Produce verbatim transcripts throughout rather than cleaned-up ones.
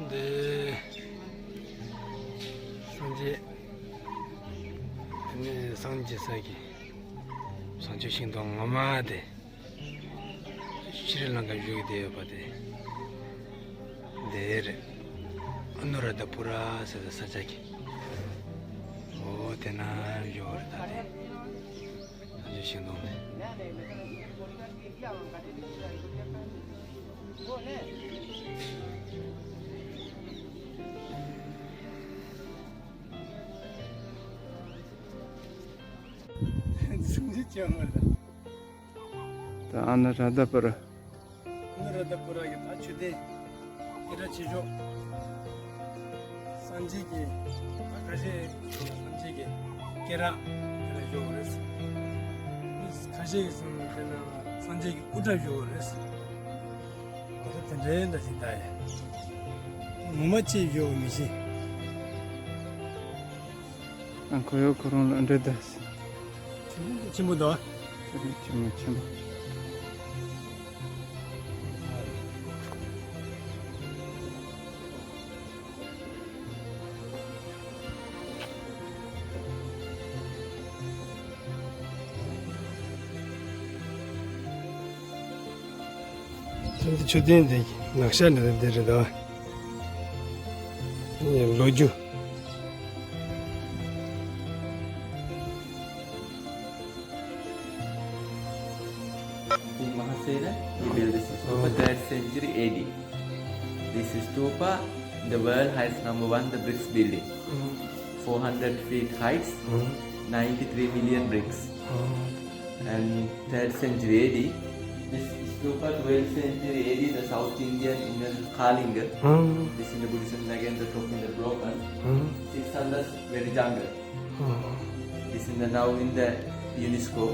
འདི་སངས་རྒྱས། དེ་ནས་སངས་རྒྱས་ས་གི་བྱང་ཆུབ་ཤིང་སྡོང་ངོ་མ་དེ། ཤྲི་ལང་ཀ་བཞུགས་བསྡད་ཡོད་པ་དེ། འདི་རེད། ཨ་ནུ་རཱ་དྷ་པུ་ར་ཟེར་བའི་ས་ཆ་གི། འོ་དེ་ན་བཞུགས་རེད་ད་དེ། བྱང་ཆུབ་ཤིང་སྡོང་དེ། སུམ་ཅུ་བཅོ་ལྔ་རེད། ད་ཨ་ནུ་རཱ་དྷ་པུ་ར། ཨ་ནུ་རཱ་དྷ་པུ་ར་གི་ད་མཆོད་རྟེན་སྐད་གྲགས་ཆེ་ཤོས། སངས་རྒྱས་ཀྱི་ད་ཁ་ཤས་སངས་རྒྱས་ཀྱི་སྐེ་རགས་དེ་ལ་བཞུགས་རེད། ཁ་ཤས་ཀྱིས་གསུངས་དེ་ན་སངས་རྒྱས་ཀྱི་སྐུ་འདྲ་བཞུགས་རེད། ད་དེ་འདྲའི་འདྲ་ཞིག་ད་ཡ། ངོ་མ་ཅིག་བཞུགས་མི་ཤེས། ཨ་ཁོ་ཡོད་ཁོ་རང་ལ་འདྲེ་ད། ཆེན་པོ་ཆེན་པོ་དང་། ཆེན་པོ་ཆེན་པོ། ད་འདི་མཆོད་རྟེན་འདི་ནག་ཤ་འདི་འདི་རེད་དོ། ལོ་རྒྱུས། King Mahasena, he built this stupa third century A D. This stupa, the world highest number one, the bricks building. Four hundred feet heights, ninety-three million bricks. And third century A D, this stupa, twelfth century A D, the South Indian inner Kalinga. This in the Buddhism, again the top in the broken. Six hundred very jungle. This in the now in the UNESCO.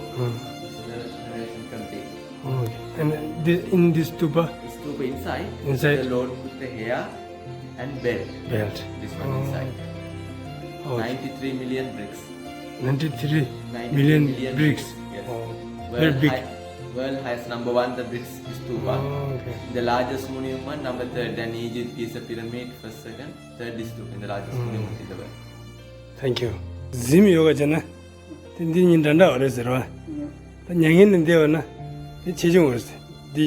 This is the restoration complete. Okay. And the, in this stupa? Stupa inside, inside, the Lord put the hair and belt. Belt. This one inside. Oh. Ninety-three million bricks. Ninety-three million bricks. Yes. Oh, very big. World highest number one, the bricks stupa. Oh, okay. The largest monument, number third, an Egypt Giza pyramid, first, second, third stupa, in the largest monument in the world. Thank you. གཟིམ་ཡོད་ག་ཅེ་ན། དེ་འདི་གཉིས་འདྲ་འདྲ་བ་རེད་ཟེར་བ། ད་མྱ་ངན་ལས་འདས་པ་ན་དེ་ཆེ་ཆུང་བ་རེད་ཟེར། འདི་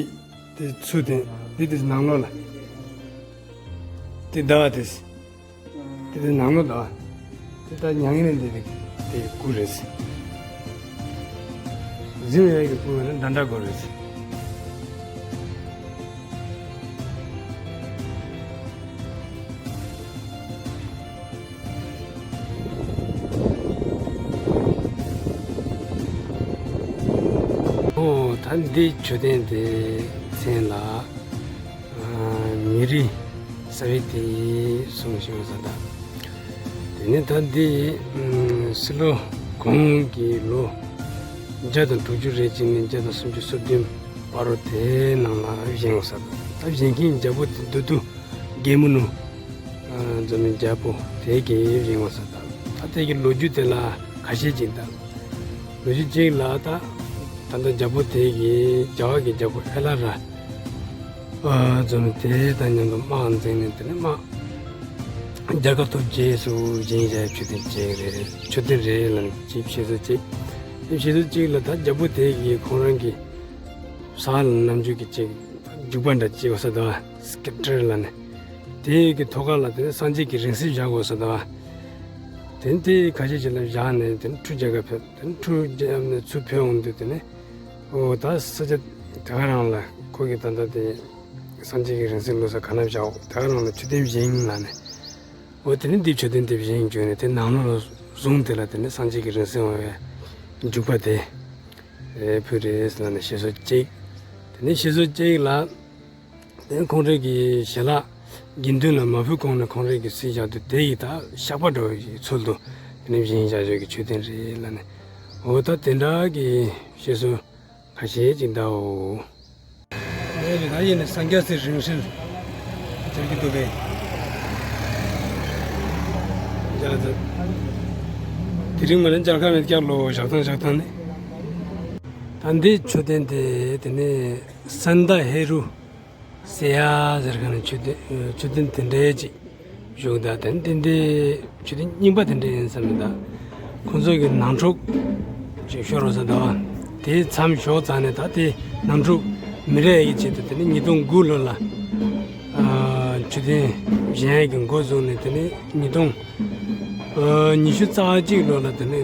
དེ་ཚུལ་དེ་འདི་དེ་ནང་ལོགས་ལ། དེ་ཟླ་བ་དེ། དེ་དེ་ནང་ལོགས་ཟླ་བ། དེ་ད་མྱ་ངན་ལས་འདས་པའི་དེ་སྐུ་རེད་ཟེར། གཟིམ་ཡོད་ཀྱི་སྐུ་ཡོད་ན་འདྲ་འདྲ་དགོས་རེད་ཟེར། ཨོ། ད་འདི་མཆོད་རྟེན་དེ་མཚན་ལ་ཨ་མི་རི་ས་བི་ཏི་གསུངས་ཤིང་ས་ད། དེ་ནས་ད་འདི་ཨ་སི་ལོ་གོང་གི་ལོ་བརྒྱ་དང་དྲུག་ཅུ་རེ་གཅིག་ནས་བརྒྱ་དང་སུམ་ཅུ་སོ་བདུན་བར་དུ་དེའི་ནང་ལ་བཞེངས་ས་ད། ད་བཞེངས་མཁན་རྒྱལ་པོ་དེ་བདུད་འདུལ་རྒྱལ་མོ་ནུ། ཨ་འཛམ་གླིང་རྒྱལ་པོ་དེ་གིས་བཞེངས་པ་ས་ད། ད་དེ་གི་ལོ་རྒྱུས་དེ་ལ་ཁ་ཤས་ཅིག་ད། ལོ་རྒྱུས་གཅིག་ལ་ད། ད་ལྟ་རྒྱལ་པོ་དེ་གིས་རྒྱ་གར་གྱི་རྒྱལ་པོ་ཨེ་ལ་ར། ཨ་འཛམ་གླིང་དེ་དང་མཉམ་དུ་དམག་འཛིང་ནས་དེ་ནས་དམག་རྒྱལ་ཁ་ཐོབ་རྗེས་སུ་བཞེངས་བཞག་མཆོད་རྟེན་གཅིག་རེད། མཆོད་རྟེན་རེད་ལ་ནི་གཅིག་བྱས་ས་གཅིག་དེ་བྱས་ས་གཅིག་ལ་ད་རྒྱལ་པོ་དེ་གིས་ཁོང་རང་གི་ས་ལ་ནམ་རྒྱུན་གྱི་གཅིག་འཇུག་པ་འདྲ་གཅིག་བ་ས་ད་སྐེ་ཊར་ལ་ནི། དེ་གི་ཐོག་ཁ་ལ་དེ་ནས་སངས་རྒྱས་ཀྱི་རིང་བསྲེལ་བཞག་དགོས་ས་ད། དེ་ནས་དེ་ཁ་ཤས་ཅིག་ལ་བཞག་ནས་དེ་ནས་ཁྲུ་རྒྱལ་ཁབ་ཕེབས། དེ་ནས་ཁྲུ་རྒྱལ་ནས་ཚུར་ཕེབས་འོང་དུས་དེ་ནས་ཨོ་ད་ས་ཆ་དེ་ག་རང་ལ་ཁོ་གི་ད་ལྟ་དེ་སངས་རྒྱས་ཀྱི་རིང་བསྲེལ་ལུས་ས་ག་ན་བཞག་དེ་ག་རང་ལ་མཆོད་རྟེན་བཞེངས་ལ་ནས། ཨོ་དེ་ནས་འདི་མཆོད་རྟེན་དེ་བཞེངས་བྱོས་ནས་དེ་ནང་ལོགས་ལ་བཟུང་དེ་ལ་དེ་ནས་སངས་རྒྱས་ཀྱི་རིང་བསྲེལ་འོང་བའི་འཇུག་པ་དེ་ཕུལ་རེད་ལ་ནས་ཞེས་སོ་གཅིག་དེ་ནས་ཞེས་སོ་གཅིག་ལ། དེ་ཁོང་རང་གི་ཞལ་ལག་དགེ་འདུན་ལ་མ་ཕུལ་གོང་ནས་ཁོང་རང་གིས་གཟིགས་བཞག་དུས་དེ་ཡི་ད་བཤགས་པ་འགྲོ་བའི་ཚུལ་དུ་དེ་ནས་བཞེངས་བཞག་ཡོད་ཀྱི་མཆོད་རྟེན་རེད་ལ་ནི། འོ་ད་དེ་འདྲ་གི་ཞེས་སོ་ཁ་ཤས་ཅིག་འདའོ། ངས་རེ་ད་ཡིན་ནས་སངས་རྒྱས་སའི་རིང་བསྲེལ་སྦྱར་གྱི་འདུག་པས། སྦྱར་ད། དེ་རིང་མ་ནས་སྦྱར་ཁ་མེད་ཀྱག་ལོ་བཞག་ཐང་བཞག་ཐང་ནི། ད་འདི་མཆོད་རྟེན་དེ་དེ་ནས་སན་ད་ཧེ་རུ། སེ་ཡ་ཟེར་མཁན་ནི་མཆོད་རྟེན་མཆོད་རྟེན་དེ་འདྲའི་ཅིག་བཞུགས། ད་དེ་ནི་དེ་འདྲའི་མཆོད་རྟེན་རྙིང་པ་དེ་འདྲ་ཡིན་བསམ་མི་ད། ཁོང་ཚོ་གི་ནང་འཁྲུག་ཅིག་ཤོར་བ་ས་ད་བ། དེའི་མཚམས་ཞོག་ཙང་ནས་ད་དེ་ནང་འཁྲུག་མི་རེ་ཡི་ཆེད་དུ་དེ་ནི་ཉིས་སྟོང་དགུ་ལོ་ལ་མཆོད་རྟེན་བཞེངས་ཡས་ཀྱི་འགོ་བཟུང་ནས། དེ་ནི་ཉིས་སྟོང་ཉི་ཤུ་རྩ་གཅིག་ལོ་ལ་དེ་ནི་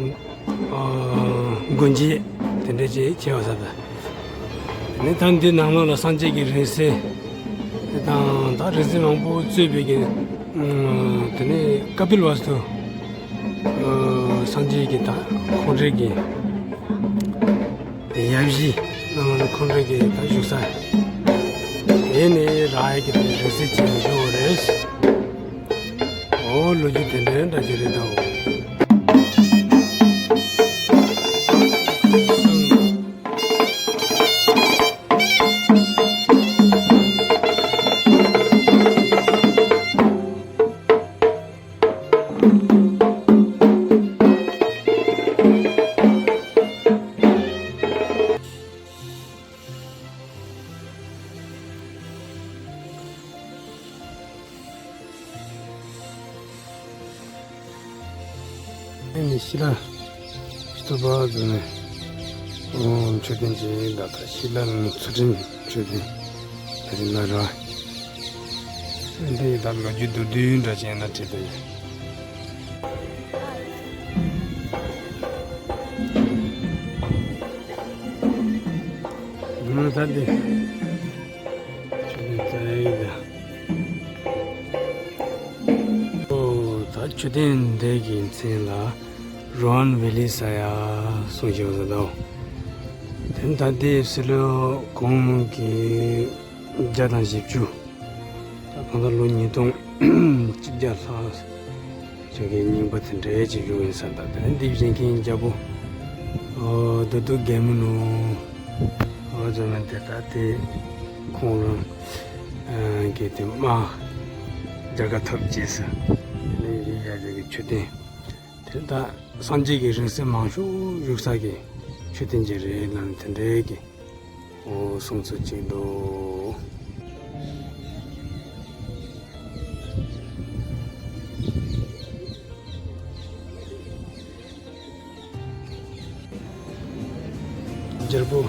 སྒོ་འབྱེད་དེ་འདྲ་ཅིག་བྱས་པ་ས་ད། དེ་ནི་ད་འདི་ནང་ལོགས་ལ་སངས་རྒྱས་ཀྱི་རིང་བསྲེལ་དང་ད་རིང་བསྲེལ་མང་པོ་གཙོས་པའི་གི་དེ་ནི་ཀ་པིལ་ཝ་སྟུ་སངས་རྒྱས་ཀྱི་ད་ཁོང་རའི་གི་ཡབ་གཞིས་ནང་ལ་ཁོང་རའི་གི་ད་བཞུགས་ས་དེ་ནི་རག་ཡས་ཀྱི་དེ་རིང་བསྲེལ་བྱས་བཞུགས་པ་རེད། ཨོ་ལོ་རྒྱུས་དེ་འདྲའི་འདྲ་ཅིག་རེད་ད། འོ། ཨ་ནི་ཤི་ལ་སྟོད་པ་ཟེར་ནས་མཆོད་རྟེན་ཅིག་ད་ལྟ་ཤི་ལ་ནི་ཚུལ་ཁྲིམས་མཆོད་རྟེན་ད་ཅི་ལ་ར། འདི་ད་ལོ་རྒྱུས་མདོར་བསྡུས་འདྲ་ཅན་ན་བྲིས་ཏེ་ཡོད། ང་ད་འདི་མཆོད་རྟེན་རྩ་ཡིག་ལ། ཨོ་ད་མཆོད་རྟེན་འདི་གི་མཚན་ལ་རོ་ཨན་ཝེ་ལི་ས་ཡ་གསུངས་བཞག་ཟེར་དོ། དེ་ད་ལྟའི་སྲིད་ལོ་གོང་གི་བརྒྱ་དང་བཞི་བཅུ། ད་གང་ལྟར་ལོ་ཉིས་སྟོང་གཅིག་བརྒྱ་ལྷག་ཅིག་གི་རྙིང་པ་དེ་འདྲའི་ཅིག་ཡོད་ཡིན་ས་ད། དེ་འདི་བཞེངས་མཁན་རྒྱལ་པོ་ཨོ་བདུད་འདུལ་རྒྱལ་མོ་ནོ། ཨོ་ཛོ་མན་དེ་ད་དེ་ཁོང་རང་གི་དེ་དམག་རྒྱ་གར་འཐབ་རྗེས་སུ་དེ་ནས་ཡིན་ཡ་ཅིག་གི་མཆོད་རྟེན་དེ་ད་སངས་རྒྱས་ཀྱི་རིང་བསྲེལ་མང་ཤོས་བཞུགས་ས་གི་མཆོད་རྟེན་ཅིག་རེད་ལབ་ནས་དེ་འདྲའི་གི་ཨོ་གསུང་ཚུལ་ཅིག་འདུག། རྒྱལ་པོ་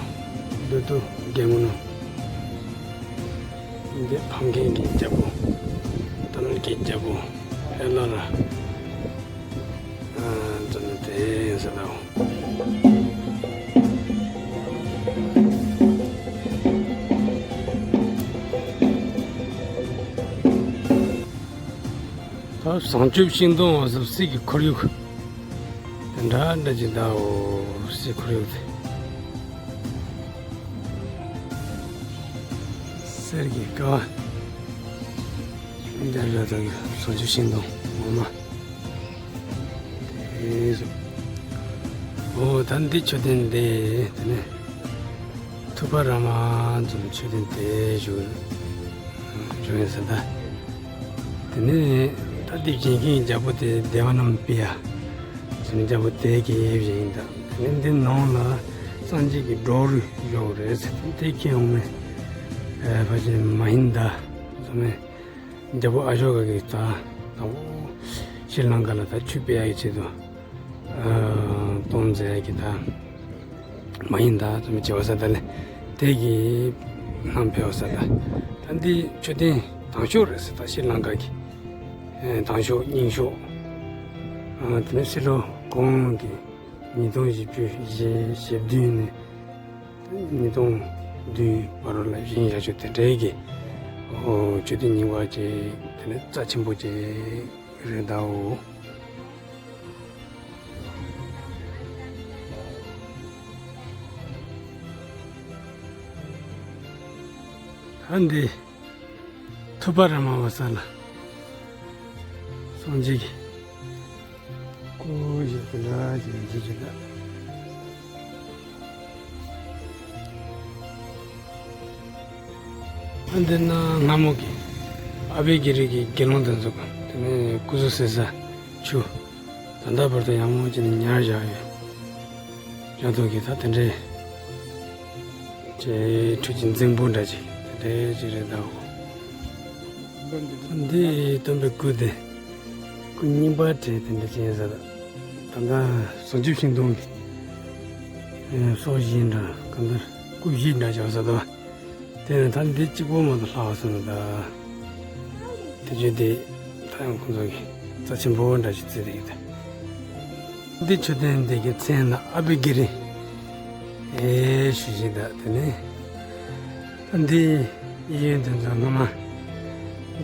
བདུད་འདུལ་རྒྱལ་མོ་ནོ། འདི་ཕམ་མཁན་གྱི་རྒྱལ་པོ། དམ་ལུགས་ཀྱི་རྒྱལ་པོ་ཧེ་ལ་ལ། ཨ་ཙམ་དེ་ཡིན་ས་དང་། ད་བྱང་ཆུབ་ཤིང་སྡོང་བ་ཟབ་སྲིད་ཀྱི་ཁོར་ཡུག་དེ་འདྲ་འདྲ་ཅིག་འདའོ། སྲིད་ཁོར་ཡུག་དེ། གསེར་གྱི་ཀ་བ། འདི་འདྲ་དང་བྱང་ཆུབ་ཤིང་སྡོང་ངོ་མ། དེ་ཨོ་ད་འདི་མཆོད་རྟེན་འདི་དེ་ནས། ཐུབ་པ་ར་མ་ཙམ་མཆོད་རྟེན་དེ་བཞུགས་བཞུགས་ཡིན་ཟེར་ད། དེ་ནས་ད་འདི་བཞེངས་མཁན་རྒྱལ་པོ་དེ་དེ་བ་ནམ་པི་ཡ་ཙམ་རྒྱལ་པོ་དེ་གིས་བཞེངས་ཡིན་ད། དེ་ནས་འདི་ནང་ལ་སངས་རྒྱས་ཀྱི་སྒྲོག་རུས་བཞུགས་རེད་ཟེར། དེ་ཁྱེད་འོང་མེད་ཕལ་ཆེར་མ་ཧིན་ད་ཙམ་ནས། རྒྱལ་པོ་ཨ་ཤོ་ཀ་གི་ད་དང་པོ་ཤྲི་ལང་ཀ་ལ་ད་ཆོས་སྤེལ་ཡག་གི་ཆེད་དུ་གཏོང་མཛད་ཀྱི་ད་མ་ཡིན་ད་དུ་མི་བྱེད་པ་ས་ད་ལས་དེ་གི་ནང་ཕེབས་པ་ས་ད། ད་འདི་མཆོད་རྟེན་དང་ཤོས་རེད་ཟེར། ད་ཤྲི་ལང་ཀ་གི་དང་ཤོས་རྙིང་ཤོས། དེ་ནས་སྲིད་ལོ་གོང་གི་ཉིས་སྟོང་བཞི་བཅུ་ཞེ་བདུན་ནས། ཉིས་སྟོང་བདུན་བར་ལ་བཞེངས་བཞག་ཆོག་དེ་འདྲའི་གི་ཨོ་མཆོད་རྟེན་རྙིང་པ་ཅིག་དེ་ནས་རྩ་ཆེན་པོ་ཅིག་རེད་དའོ། ད་འདི། ཐུབ་པ་ར་མ་བ་ས་ལ། སངས་རྒྱས་ཀྱི་སྐུ་ཞིག་དེ་འདྲ་ཞིག་འཛུལ་གྱི་འདུག། ཨ་འདི་ན་སྔ་མོ་གི་ཨ་བེ་གི་རི་གི་དགེ་སློང་དེ་ཚོ་དེ་ནས་སྐུ་གཟུགས་བསྲེགས་ས་ཆུ། ད་ལྟ་བར་དུ་ཡང་མོ་ཅིག་ནས་ཉར་བཞག་ཡོད། ཡང་ཐོག་གི་ད་དེ་འདྲའི་ཅེ་ཁྲུས་ཀྱི་རྫིང་བུ་འདྲ་ཅིག་དེ་འདྲའི་ཅིག་རེད་ད། འདི་སྟོན་པའི་སྐུ་དེ། སྐུ་རྙིང་པ་བྲིས་དེ་འདྲ་ཅན་ཟེར། ད་ལྟ་བྱང་ཆུབ་ཤིང་སྡོང་གི་སྲོག་བཞིན་འདྲ་གང་ལྟར་སྐུ་བཞི་འདྲ་བྱུང་ཟེར་དོ། དེ་ནས་ད་འདི་གཅིག་པོ་མ་གཏོགས་ལྷག་སོང་ན་ད། དེ་བརྗོད་དེ་ད་ཡང་ཁོང་ཚོ་གི་རྩ་ཆེན་པོ་འདྲ་ཞིག་བརྩིས་ཏེ་ཡོད་དེ། འདི་མཆོད་རྟེན་འདི་གི་མཚན་ལ་ཨ་བི་གི་རི། ཨེ་ཞུ་བཞིན་གདའ་དེ་ནས། འདི་གཡས་གཡོན་དེ་ཚོ་སྔ་མ་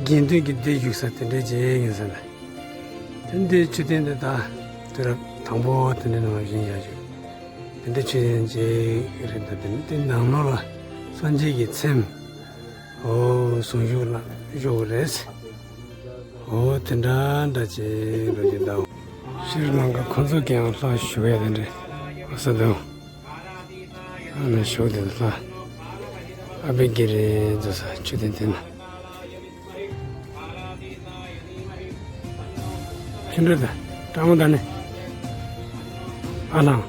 དགེ་འདུན་གྱི་སྡེ་བཞུགས་ས་དེ་འདྲའི་རྗེས་ཡིན་ས་ལ། དེ་འདྲའི་མཆོད་རྟེན་འདི་དག་དུས་རབས་དང་པོ་དེ་འདྲའི་ནང་བཞིན་བཞག་བཞུགས། དེ་འདྲའི་མཆོད་རྟེན་ཅིག་རེད་འདུག་དེ་ནི་དེ་ནང་ལོགས་ལ་སངས་རྒྱས་ཀྱི་ཚེམས། ཨོ་གཟུངས་གཞུག་ལ་བཞུགས་རེད། ཨོ་དེ་འདྲ་འདྲ་ཅིག་ལོ་རྒྱུས་དང་། ཤྲི་ལང་ཀ་ཁོ་ཚོ་གི་ཡང་ལྷ་བཞུགས་ཡ་དེ་འདྲ་ཨ་ས་དང་། ཨ་ནི་བཞུགས་དེ་ལྷ། ཨ་བི་གི་རི་འཛོ་ས་ཆུ་དེ་དེ་ན། ཁྱོད་འདྲ་ད། ཀྲང་མོ་ད་ནི། ཨ་ལང་།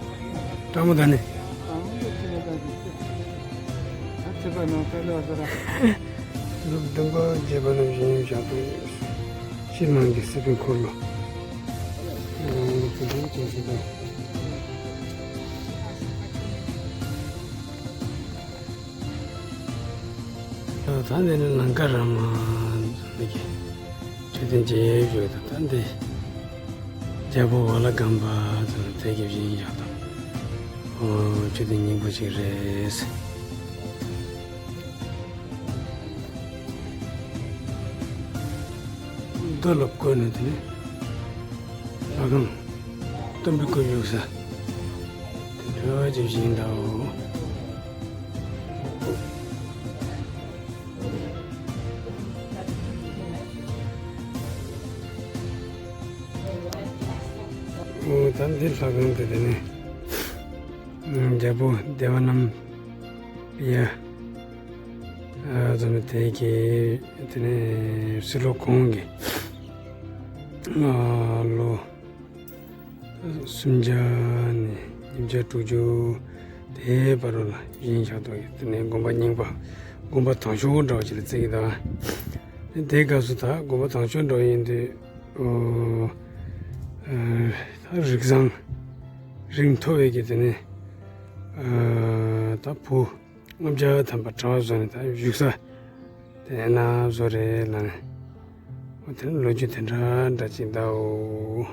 ཀྲང་མོ་ད་ནི། ལུག་བདུན་པ་བརྒྱད་པ་རྣམས་བཞིན་བཞག་པའི་ཕྱི་ནང་གི་སྲིད་པའི་འཁོར་ལོ། ད་འདི་ནི་ལང་ཀ་ར་མ་འཛོམས་ཀྱི་མཆོད་རྟེན་ཅིག་ཡོད་དོ། ད་འདི་རྒྱལ་པོ་ཝ་ལ་གམ་པ་འཛོམས་དེ་གི་བཞིན་ཡོད་དོ། ཨོ་མཆོད་རྟེན་རྙིང་པ་ཞིག་རེད། རྡོ་ལ་བརྐོས་ནས་དེ་ནི་ལྷ་ཁང་སྟོན་པའི་སྐུ་བཞུགས་ས་དེ་འདྲ་ཅིག་བཞིན་གདའ། ཨོ་ད་འདི་ལྷ་ཁང་དེ་དེ་ནི་རྒྱལ་པོ་དེ་བ་རྣམ་དབྱེ་ཙམ་དེ་གི་དེ་ནི་ཕྱི་ལོ་གོང་གི་ལོ་སུམ་བརྒྱ་ནས་ཉིས་བརྒྱ་དྲུག་ཅུ་དེའི་བར་ལ་བཞེངས་བཞག་འདུག་དེ་ནས་དགོན་པ་རྙིང་པ། དགོན་པ་དང་ཤོས་འདྲ་བ་ཅིག་ལ་བརྩི་གི་འདུག་དེའི་སྐབས་སུ་ད་དགོན་པ་དང་ཤོས་འདྲ་བ་ཡིན་དུས། ཨོ། ཨ། ད་རིགས་བཟང་། རིགས་མཐོ་བའི་གི་དེ་ནས། ཨ། ད་བུ། ལྔ་བརྒྱ་ཐམ་པ་གྲྭ་པ་བཟོ་ནས་ད་བཞུགས་ས་དེ་ན་བཟོ་རེད་ལ་ནས། འོ་དེ་ནས་ལོ་རྒྱུས་དེ་འདྲ་འདྲ་ཅིག་འདའོ།